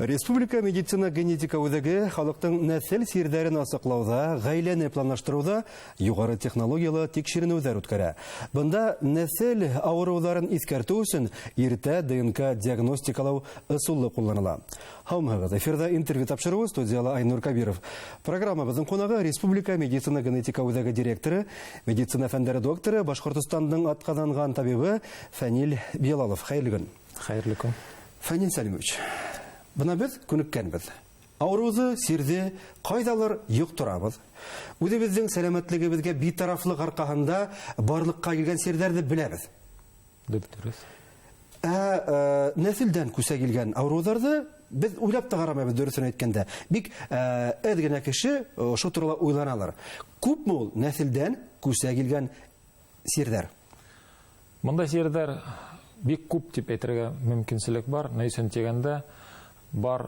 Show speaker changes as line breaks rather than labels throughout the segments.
Республика медицина генетика үҙәге халыҡтың нәҫел сирҙәрен асыҡлауҙа, ғаиләне планлаштырыуҙа юғары технологиялы тикшеренеүҙәр үткәрә. Бында нәҫел ауырыуҙарын иҫкәртеү өсөн иртә ДНК диагностикалау ысулы ҡулланыла. Һаумыһығыҙ! Эфирҙа интервью тапшырыуы, студияла Айнур Кабиров. Программабыҙҙың ҡунағы Республика медицина генетика үҙәге директоры, медицина фәндәре докторы, Башҡортостандың атҡаҙанған табибы Фәнил Билалов. Хәйерле көн.
Хәйерле көн.
Фәнил Сәлимович, бына беҙ күнеккәнбеҙ. Ауырыуҙы, сирҙе ҡайҙалыр йоҡторабыҙ. Үҙебеҙҙең сәләмәтлегебеҙгә битарафлыҡ арҡаһында барлыҡҡа килгән сирҙәрҙе беләбеҙ.
Дөп-дөрөҫ.
Ә нәҫелдән күсә килгән ауырыуҙарҙы беҙ уйлап та ҡарамайбыҙ, дөрөҫөн әйткәндә. Бик әҙ генә кеше ошо турала уйланалар. Күпме ул нәҫелдән күсә килгән сирҙәр?
Бындай сирҙәр бик күп тип әйтергә мөмкинселек бар. Ни өсөн тигәндә, бар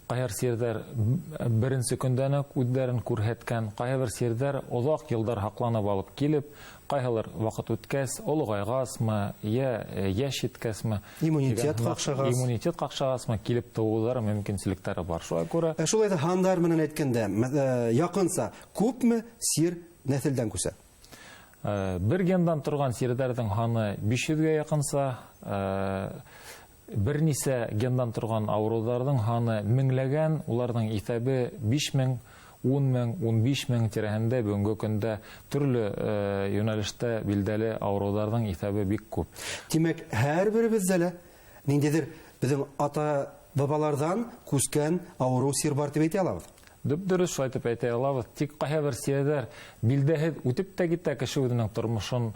ҡайһы сирҙәр беренсе көндән үк үҙҙәрен күрһәткән, ҡайһы бер сирҙәр оҙаҡ йылдар һаҡланып алып килеп, ҡайһылыр ваҡыт үткәс, олоғайғасмы, йә йәш еткәсме,
иммунитет ҡаҡшағас,
иммунитет ҡаҡшағасмы килеп тыуыуҙары мөмкинселектәре бар. Шуға күрә
Шулай ҙа һандар менән әйткәндә, яҡынса күпме сир нәҫелдән күсә?
Бер гендан торған сирҙәрҙең һаны 500-гә яҡынса, бер нисә гендан торған ауырыуҙарҙың һаны меңләгән, уларҙың иҫәбе 5000, 10000, 15000 тирәһендә бөгөнгө көндә төрлө йүнәлештә билдәле ауырыуҙарҙың иҫәбе бик күп.
Тимәк, һәр беребеҙҙә лә ниндәйҙер беҙҙең ата-бабаларҙан күскән ауырыу сир бар тип әйтә алабыҙ.
Дөп-дөрөҫ шулай тип әйтә алабыҙ. Тик ҡайһы бер сирҙәр билдәһеҙ үтеп тә китә, кеше үҙенең тормошон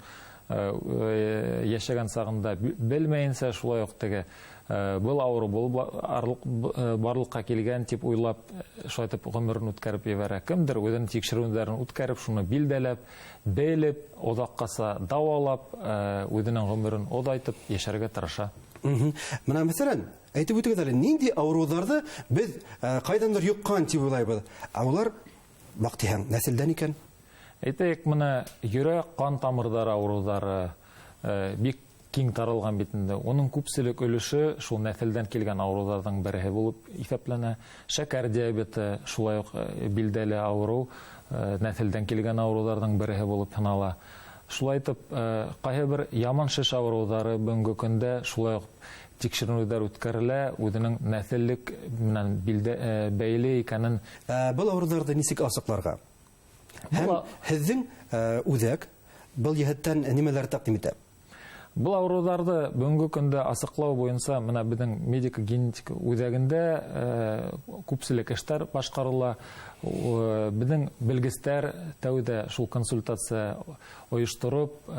йәшәгән сағында белмәйенсә шулай уҡ теге был ауырыу барлыҡҡа килгән тип уйлап, шулай итеп ғүмерен үткәреп ебәрә. Кемдер үҙенең тикшереүҙәрен үткәреп, шуны билдәләп, белеп, оҙаҡҡаса дауалап, үҙенең ғүмерен оҙайтып йәшәргә тырыша.
Бына мәҫәлән, әйтеп үтегеҙ әле, ниндәй ауырыуҙарҙы беҙ ҡайҙандыр йоҡҡан тип уйлайбыҙ, ә улар баҡтиһәң нәҫелдән икән?
Әйтәйек, бына йөрәк ҡан тамырҙары ауырыуҙары бик киң таралған бит инде. Уның күпселек өлөшө шул нәҫелдән килгән ауырыуҙарҙың береһе булып иҫәпләнә. Шәкәр диабеты шулай уҡ билдәле ауырыу, нәҫелдән килгән ауырыуҙарҙың береһе булып һанала. Шулай итеп, ҡайһы бер яман шеш ауырыуҙары бөгөнгө көндә шулай уҡ тикшеренеүҙәр үткәрелә, үҙенең нәҫеллек менән бәйле икәнен.
Был ауырыуҙарҙы нисек асыҡларға? Һәм һеҙҙең үҙәк был йәһәттән нимәләр тәҡдим итә?
Был ауырыуҙарҙы бөгөнгө көндә асыҡлау буйынса бына беҙҙең медико-генетика үҙәгендә күпселек эштәр башҡарыла. Беҙҙең белгестәр тәүҙә шул консультация ойоштороп,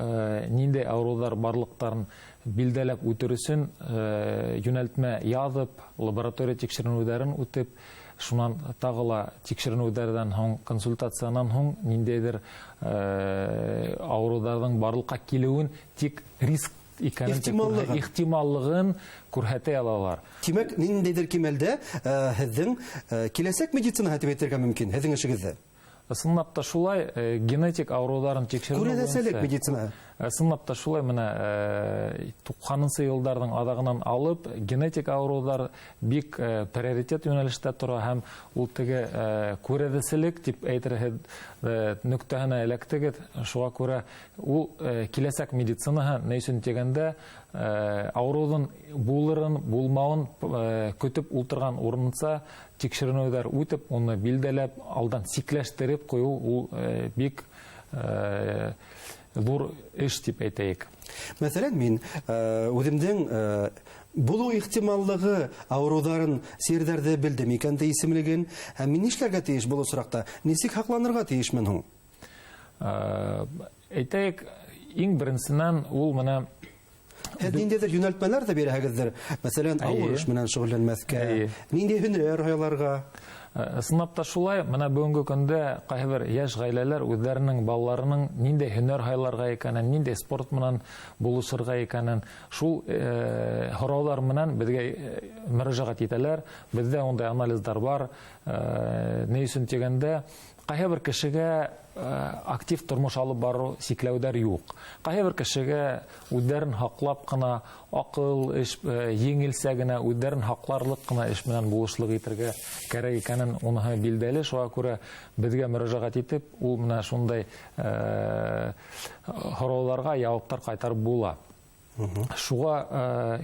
ниндәй ауырыуҙар барлыҡтарын билдәләп үтер өсөн йүнәлтмә яҙып, лаборатория тикшеренеүҙәрен үтеп, шунан тағы ла тикшеренеүҙәрҙән һуң, консультациянан һуң ниндәйҙер ауырыуҙарҙың барлыҡҡа килеүен тик риск икәнен
Ихтималлығын.
ихтималлығын күрһәтә алалар.
Тимәк, ниндәйҙер кимәлдә һеҙҙең киләсәк медицинаһы тип әйтергә мөмкин, һеҙҙең эшегеҙҙе?
Ысынлап та шулай, генетик ауырыуҙарын тикшеренеү
Күрәҙәселек
буйынса
медицинаһы.
Ысынлап та шулай, бына туҡһанынсы йылдарҙың аҙағынан алып генетик ауырыуҙар бик приоритет йүнәлештә тора һәм ул теге күрәҙәселек тип әйтерһеҙ нөктәһенә эләктегеҙ. Шуға күрә ул киләсәк медицинаһы, ни өсөн тигәндә, ауырыуҙың булырын, булмауын көтөп ултырған урынса тикшеренеүҙәр үтеп, уны билдәләп, алдан сикләштереп ҡуйыу ул бик ҙур эш тип әйтәйек.
Мәҫәлән, мин үҙемдең булыу ихтималлығы ауырыуҙарын, сирҙәрҙе белдем икән дә исемлеген, һәм мин нишләргә тейеш был осраҡта? Нисек һаҡланырға тейешмен һуң?
Әйтәйек, иң беренсенән ул менә
Һеҙ ниндәйҙер йүнәлтмәләр ҙә бирәһегеҙҙер? Мәҫәлән, ауыр эш менән шөғөлләнмәҫкә, ниндәй һөнәр һайларға?
Ысынлап та шулай, бына бөгөнгө көндә ҡайһы бер йәш ғаиләләр үҙҙәренең балаларының ниндәй һөнәр һайларға икәнен, ниндәй спорт менән булышырға икәнен, шул һорауҙар менән беҙгә мөрәжәғәт итәләр. Беҙҙә ундай анализдар бар. Ни өсөн тигәндә, Ҡайһы бер кешегә актив тормош алып барыу сикләүҙәр юҡ. Ҡайһы бер кешегә үҙҙәрен һаҡлап ҡына, аҡыл эш, еңелсә генә үҙҙәрен һаҡларлыҡ ҡына эш менән булышлыҡ итергә кәрәк икәнен уныһы билдәле. Шуға күрә беҙгә мөрәжәғәт итеп, ул менә шундай һорауҙарға яуаптар ҡайтарып була. Шуға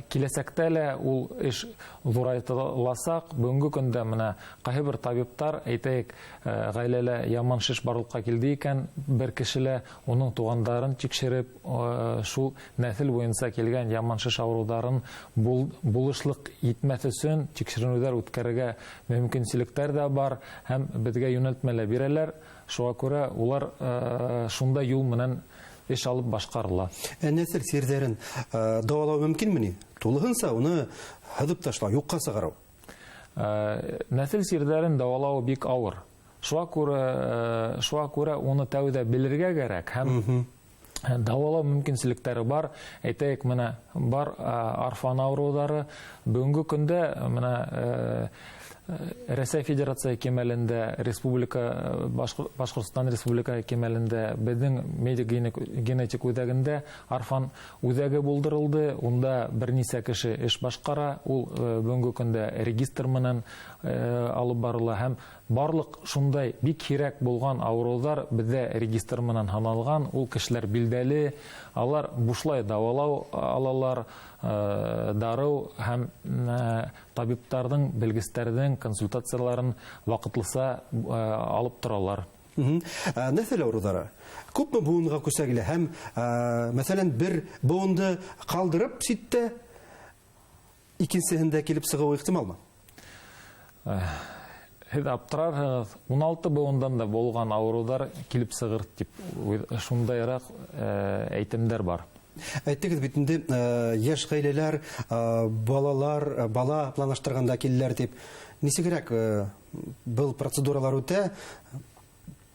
киләсәктә лә ул эш ҙурайтыласаҡ. Бөгөнгө көндә менә ҡайһы бер табиптар, әйтәйек, ғаиләлә яман шеш барлыҡҡа килде икән, бер кеше лә уның туғандарын тикшереп, шул нәҫел буйынса килгән яман шеш ауырыуҙарын булышлыҡ итмәҫ өсөн тикшеренеүҙәр үткәрергә мөмкинселектәр ҙә бар һәм беҙгә йүнәлтмә лә бирәләр. Шуға күрә улар шундай юл менән эш алып башҡарыла.
Ә нәҫел сирҙәрен дауалау мөмкинме ни? Тулыһынса уны һыҙып ташлау, юҡҡа сығарыу.
Нәҫел сирҙәрен дауалау бик ауыр. Шуға күрә уны тәүҙә белергә кәрәк һәм дауалау мөмкинселектәре бар. Әйтәйек, менә бар орфан ауырыуҙары. Бөгөнгө көндә менә Рәсәй Федерация кимәлендә, Республика, Башҡортостан Республика кимәлендә беҙҙең медик-генетик үҙәгендә орфан үҙәге булдырылды. Унда бер нисә кеше эш башҡара. Ул бөгөнгө көндә регистр менән алып барыла һәм барлыҡ шундай бик һирәк булған ауырыуҙар беҙҙә регистр менән һаналған. Ул кешеләр билдәле, алар бушлай дауалау алалар, дарыу һәм табиптарҙың, белгестәрҙең консультацияларын ваҡытлыса алып торалар.
Нәҫел ауырыуҙары күпме быуынға күсә килә һәм, мәҫәлән, бер быуынды ҡалдырып ситтә икенсеһендә килеп сығыуы ихтималмы?
Һеҙ аптырарһығыҙ, 16 быуындан да булған ауырыуҙар килеп сығыр тип шундайыраҡ әйтемдәр бар.
Әйттегеҙ бит инде, йәш ғаиләләр, балалар, бала планлаштырғанда киләләр тип. Нисегерәк был процедуралар үтә?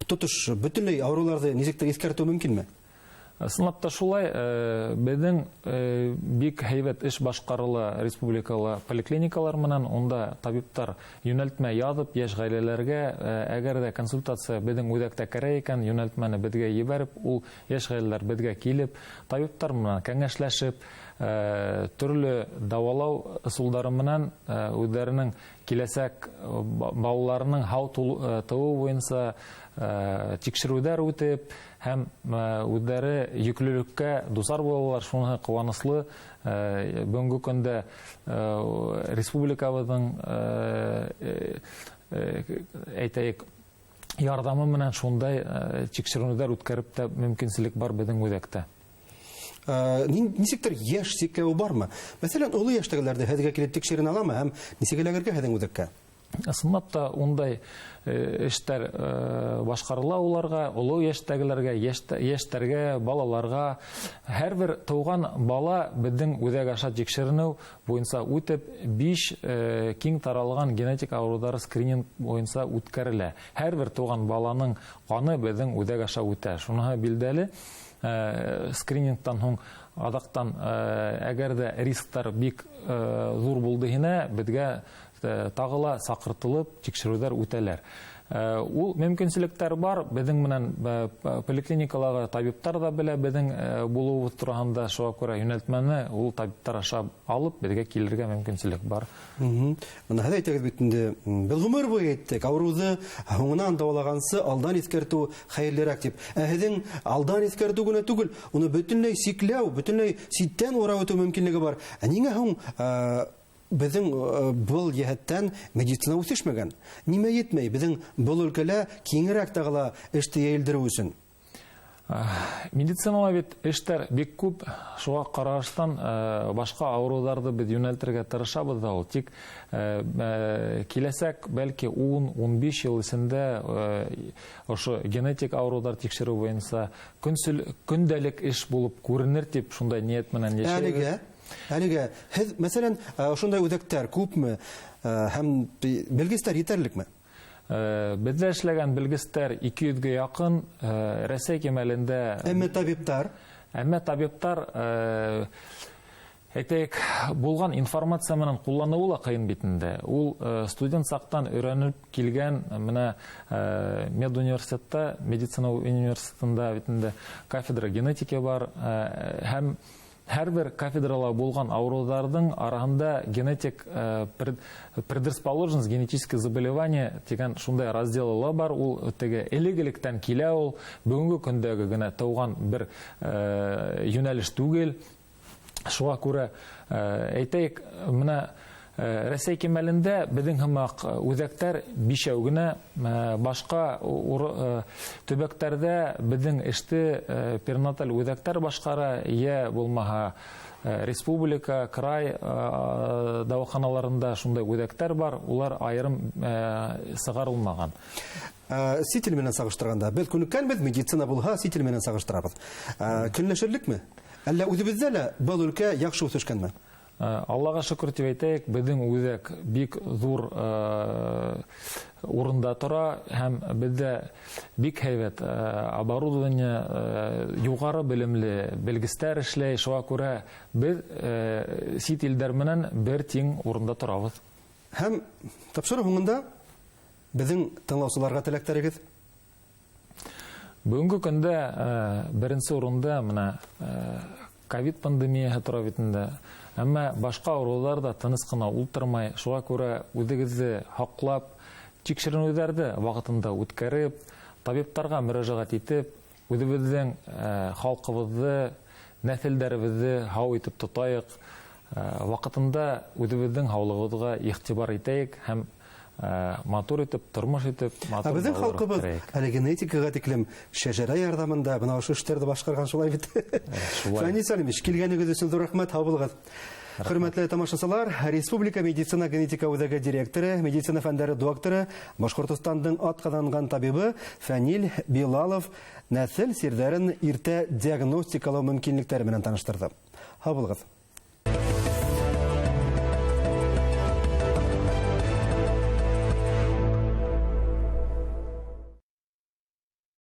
Тотош бөтөнләй ауырыуҙарҙы нисектер иҫкәртеү мөмкинме?
Ысынлап та шулай, беҙҙең бик һәйбәт эш башҡарыла республикала поликлиникалар менән. Унда табиптар йүнәлтмә яҙып йәш ғаиләләргә, әгәр ҙә консультация беҙҙең үҙәктә кәрәк икән, йүнәлтмәне беҙгә ебәреп, ул йәш ғаиләләр беҙгә килеп, табиптар менән кәңәшләшеп, төрлө дауалау ысулдары менән үҙҙәренең киләсәк балаларының һау тыуыу буйынса тикшереүҙәр үтеп һәм үҙҙәре йөклөлөккә дусар булалар. Шуныһы ҡыуаныслы. Бөгөнгө көндә республикабыҙҙың, әйтәйек, ярҙамы менән шундай тикшеренеүҙәр үткәреп тә мөмкинселек бар беҙҙең үҙәктә.
Нисектер йәш сикләүе бармы? Мәҫәлән, оло йәштәгеләрҙе һеҙгә килеп тикшеренә аламы һәм нисек эләгергә һеҙҙең үҙәккә?
Ысынлап та ундай эштәр башҡарыла уларға, оло йәштәгеләргә, йәштәргә, балаларға. Һәр бер тыуған бала беҙҙең үҙәк аша тикшеренеү буйынса үтеп, 5 киң таралған генетик ауырыуҙары скрининг буйынса үткәрелә. Һәр бер тыуған баланың ҡаны беҙҙең үҙәк аша үтә. Шуныһы билдәле. Скринингтан һуң аҙаҡтан, әгәр ҙә рисктар бик ҙур булды һинә, беҙгә тағы ла саҡыртылып тикшереүҙәр үтәләр. Ул мөмкинселектәр бар. Беҙҙең менән поликлиникалағы табиптар ҙа белә беҙҙең булыуыбыҙ тураһында, шуға күрә йүнәлтмәне ул табиптар аша алып беҙгә килергә мөмкинселек бар.
Бына һеҙ әйтәгеҙ бит инде, беҙ ғүмер буйы әйттек, ауырыуҙы һуңынан дауалағансы алдан иҫкәртеү хәйерлерәк тип. Ә һеҙҙең алдан иҫкәртеү генә түгел, уны бөтөнләй сикләү, бөтөнләй ситтән урап үтеү мөмкинлеге бар. Ә ниңә һуң беҙҙең был йәһәттән медицина үҫешмәгән? Нимә етмәй беҙҙең был өлкәлә киңерәк тағы ла эште йәйелдереү өсөн?
Медицинала бит эштәр бик күп, шуға ҡараштан башҡа ауырыуҙарҙы беҙ йүнәлтергә тырышабыҙ ҙа ул. Тик киләсәк бәлки ун-ун биш йыл эсендә ошо генетик ауырыуҙар тикшереү буйынса көндәлек эш булып күренер тип шундай ниәт менән йәшәйбеҙ.
Әлегә һеҙ, мәҫәлән, ошондай үҙәктәр күпме, һәм белгестәр етәрлекме?
Беҙҙә эшләгән белгестәр ике йөҙгә яҡын, Рәсәй кимәлендә.
Әммә табиптар?
Әммә табиптар Әйтәйек, булған информация менән ҡулланыуы ла ҡыйын бит инде. Ул студент саҡтан өйрәнеп килгән, менә медуниверситетта, медицина университетында бит инде кафедра генетики бар, һәм һәр бер кафедрала булған ауырыуҙарҙың араһында генетик предрасположенность, генетическое заболевание тигән шундай разделы ла бар. Ул теге элек-электән килә, ул бөгөнгө көндәге генә тыуған бер йүнәлеш түгел. Шуға күрә, әйтәйек, менә Рәсәй кимәлендә беҙҙең һымаҡ үҙәктәр бишәү генә, башҡа төбәктәрҙә беҙҙең эште перинаталь үҙәктәр башҡара, йә булмаһа республика, край дауаханаларында шундай үҙәктәр бар, улар айырым сығарылмаған.
Сит ил менән сағыштырғанда, беҙ күнеккәнбеҙ, медицина булһа, сит ил менән сағыштырабыҙ. Көнләшерлекме? Әллә үҙебеҙҙә лә был өлкә яҡшы үҫешкәнме?
Аллаға шөкөр тип әйтәйек, беҙҙең үҙәк бик ҙур урында тора һәм беҙҙә бик һәйбәт оборудование, юғары белемле белгестәр эшләй. Шуға күрә беҙ сит илдәр менән бер тиң урында торабыҙ.
Һәм тапшырыу һуңында беҙҙең тыңлаусыларға теләктәрегеҙ?
Бөгөнгө көндә беренсе урында мына ковид пандемияһы тора бит инде. Әммә башҡа ауырыуҙар ҙа тыныс ҡына ултырмай. Шуға күрә үҙегеҙҙе һаҡлап, тикшеренеүҙәрҙе ваҡытында үткәреп, табиптарға мөрәжәғәт итеп, үҙебеҙҙең халҡыбыҙҙы, нәҫелдәребеҙҙе һау итеп тотайыҡ. Ваҡытында үҙебеҙҙең һаулығыбыҙға иғтибар итәйек һәм матур итеп, тормош итеп, матур
Ә беҙҙең
балалар
халҡыбыҙ
үҫтерәйек.
әле генетикаға тиклем шәжәрә ярҙамында бына ошо эштәрҙе башҡарған, шулай бит.
Шулай.
Фәнил Сәлимович, килгәнегеҙ өсөн ҙур рәхмәт, һау булығыҙ.
Рәхмәт.
Хөрмәтле тамашасылар, Республика медицина генетика үҙәге директоры, медицина фәндәре докторы, Башҡортостандың атҡаҙанған табибы Фәнил Билалов нәҫел сирҙәрен иртә диагностикалау мөмкинлектәре менән таныштырҙы. Һау булығыҙ.